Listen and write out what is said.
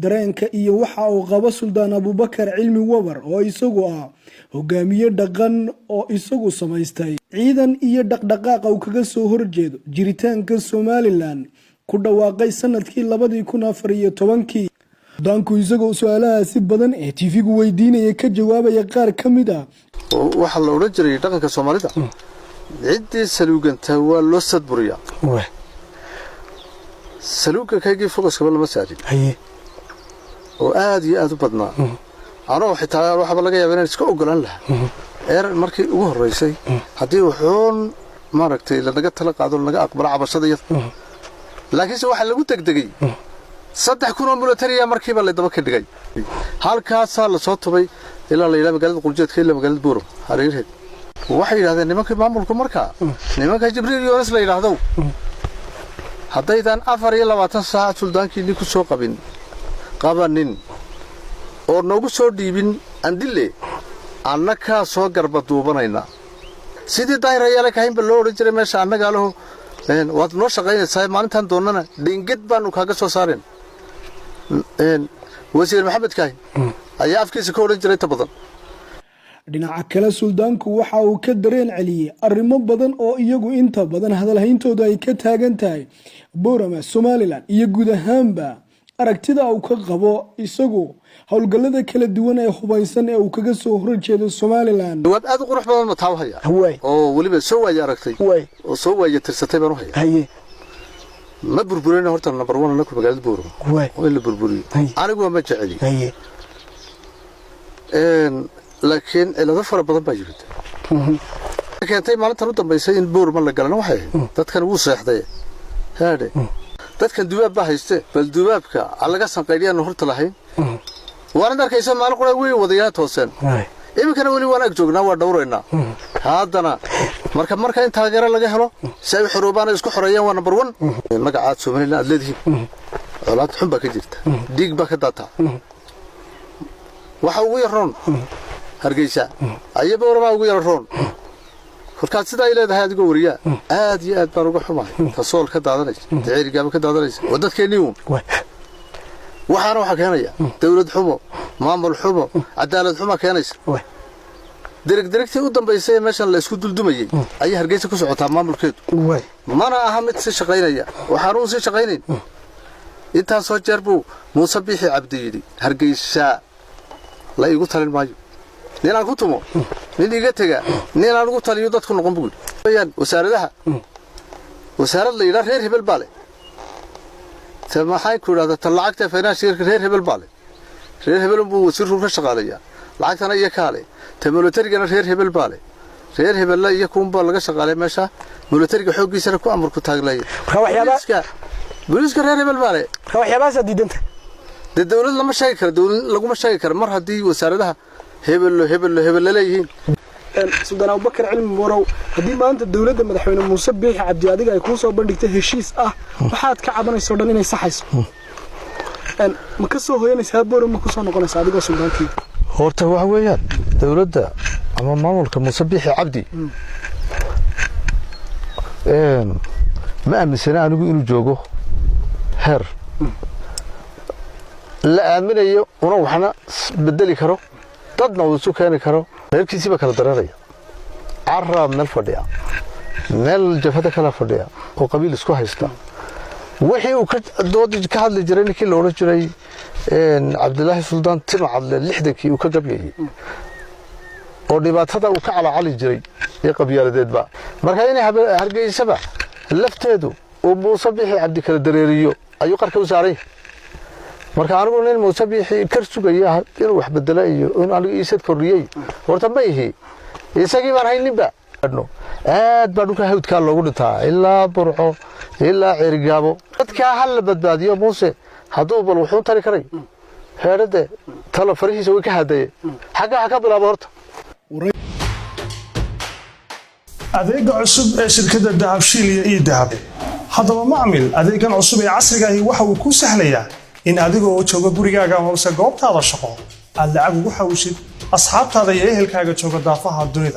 Dareenka iyo waxa uu qabo Suldaan Abuubakar Cilmi Wabar, oo isagu ah hogaamiye dhaqan oo isagu samaystay ciidan iyo dhaqdhaqaaqa uu kaga soo horjeedo jiritaanka Somaliland, ku dhawaaqay sanadkii 2014-kii. Suldaanku isagoo su-aalahaasi badan ee TV-gu weydiinaya ka jawaabaya qaar ka mid ah. Waxaa la odhan jiray dhaqanka Soomaalida, ciddii saluugantaa waa loo sadburiyaa. Saluugankaygii focuskaba lama saarin oo aad iyo aad u badnaa. Anoo xitaa waxaaba laga yaaba inaan iska ogolaan lahaa eer markii ugu horraysay haddii wuxuun maaragtay lanaga tala qaado, lanaga aqbalo cabashada iyada. Laakiinse waxaa lagu degdegay 3000 oo militariya markiiba laydaba ka dhigay. Halkaasaa lasoo tubay ilaa la yidhaha magaalada Qurjeedka ilaa magaalada Buuram hareeraheed. Waxay yidhahdeen nimankii maamulku markaa, nimanka Jibriil Yoonis la yidhaahdow, haddaydaan 24 saac suldaankiinni ku soo qabin qabanin oo noogu soo dhiibin andille, annakaa soo garba duubanayna. Sidii Daahir Ayaale Kahaynba loo odhan jiray, meesha annagaa leho, waad noo shaqaynaysaa, maalintaan doonnana dhingad baanu kaaga soo saareen. Wasiir Maxamed Kaahin ayaa afkiisa ka odhan jiray inta badan. Dhinaca kale, suldaanku waxa uu ka dareen celiyey arrimo badan oo iyagu inta badan hadalhayntooda ay ka taagan tahay Boorama, Somaliland iyo guud ahaanba aragtida uu ka qabo isagu howlgallada kala duwan ee hubaysan ee uu kaga soo horjeedo Somaliland. Jawaab aad u qurux badan ma taa u haya oo weliba soo waaye aragtay oo soo waaye tirsatay baan u haya. Ma burburina horta, number one, anaku magaalada Boorama oo in la burburiyo anigu ma jeceli, laakiin cilado fara badan baa yimid keentay. Maalintan u dambaysay in Boorama la galana waxay ahayd dadkan wuu seexday haadhe, dadkan dubaab baa hayste, bal dubaabka aan laga sanqaydhiyaanu horta lahayn. Waanad arkaysa, maalin qura way wadayaa tooseen. Iminkana weli waan ag joognaa, waa dhowraynaa. Haddana marka in taageero laga helo si ay u xoroobaan, ay isku xoreeyaan, waa number one. Magacaad Somaliland aad leedihiin, colaad xun baa ka jirta, dhiig baa ka daataa. Waxa ugu yaroon Hargeysa aya Booramaa ugu yaroon. Kolkaad sidaa ay leedahay, adigoo wariyaa, aad iyo aad baan uga xumahay tasool ka daadanaysa, taceerigaaba ka daadanaysa, waa dadkeennii uun. Waxaana waxaa keenaya dawlad xumo, maamul xumo, cadaalad xumo keenaysa. Dereg derigtii u dambaysay ee meeshan la isku duldumayey ayay Hargeysa ku socotaa. Maamulkeedu mana aha mid si shaqaynaya. Waxaanu sii shaqaynayn, intaasoo jeer buu Muuse Biixi Cabdi yidhi, "Hargeysa la iigu talin maayo, nin aan ku tumo, nin iga tega, nin aan ugu taliyo dadku noqon," buu yidhi. Wayaan wasaaradaha, wasaarad la yidhaha reer hebel baa leh, ta maxay ku idhahdaa, ta lacagta financialka reer hebel baa leh, reer hebel buu wasiirku ka shaqaaleeyaa, lacagtana iyo kaale. Ta militarigana reer hebel baa leh, reer hebella iyo kuunbaa laga shaqaalay meesha, militariga xooggiisana ku amarku taagleeya. Booliiska reer hebel baa leh. Marka waxyaabahaasa diidanta? Dee dawlad lama sheegi karo, dawlad laguma sheegi karo mar haddii wasaaradaha hebello, hebello, hebel laleeyihiin. Suldaan Abubakar Cilmi Morow, haddii maanta dowladda madaxweyne Muuse Biixi Cabdi adiga ay kuu soo bandhigtay heshiis ah waxaad ka cabanayso dhan inay saxayso, ma ka soo hoyanaysaa Boora? Ma ku soo noqonaysaa adigoo suldaankii? Horta waxa weeyaan, dawladda ama maamulka Muuse Biixi Cabdi ma aaminsana anigu inuu joogo heer la aaminayo, una waxna bedeli karo, dadna uu isu keeni karo. Reerkiisiiba kala dareeraya, caraa meel fadhiya, meel jafada kala fadhiya oo qabiil isku haysta. Wixii uu ka dood ka hadli jiray ninkii la odhan jiray Cabdilaahi Suldaan Timacadle 60-kii uu ka gabyayey oo dhibaatada uu ka calacali jiray ee qabyaaladeedba, marka inay Hargeysaba lafteedu uu Muuse Bixi Cabdi kala dareeriyo ayuu qarka u saaran yahay. Marka anigu nin Muuse Bixi kar sugaya inuu wax bedelo iyo inuu anigu iisad kordhiyey horta ma ihi. Isagii baan hayninba. Aad baa dhulka hawdkaa loogu dhintaa, ilaa Burco ilaa Ceerigaabo. Dadkaa ha la badbaadiyo. Muuse hadduu bal wuxuu tari karay heerade talo farihiisa way ka hadaye, xaggaa ha ka bilaabo horta. Adeega cusub ee shirkadda Dahabshiil iyo eDahab. Haddaba macmil, adeegan cusub ee casriga ahi waxa uu kuu sahlayaa in adigoo jooga gurigaaga amase goobtaada shaqo aad lacag ugu xawshid asxaabtaada iyo ehelkaaga jooga daafaha dunida.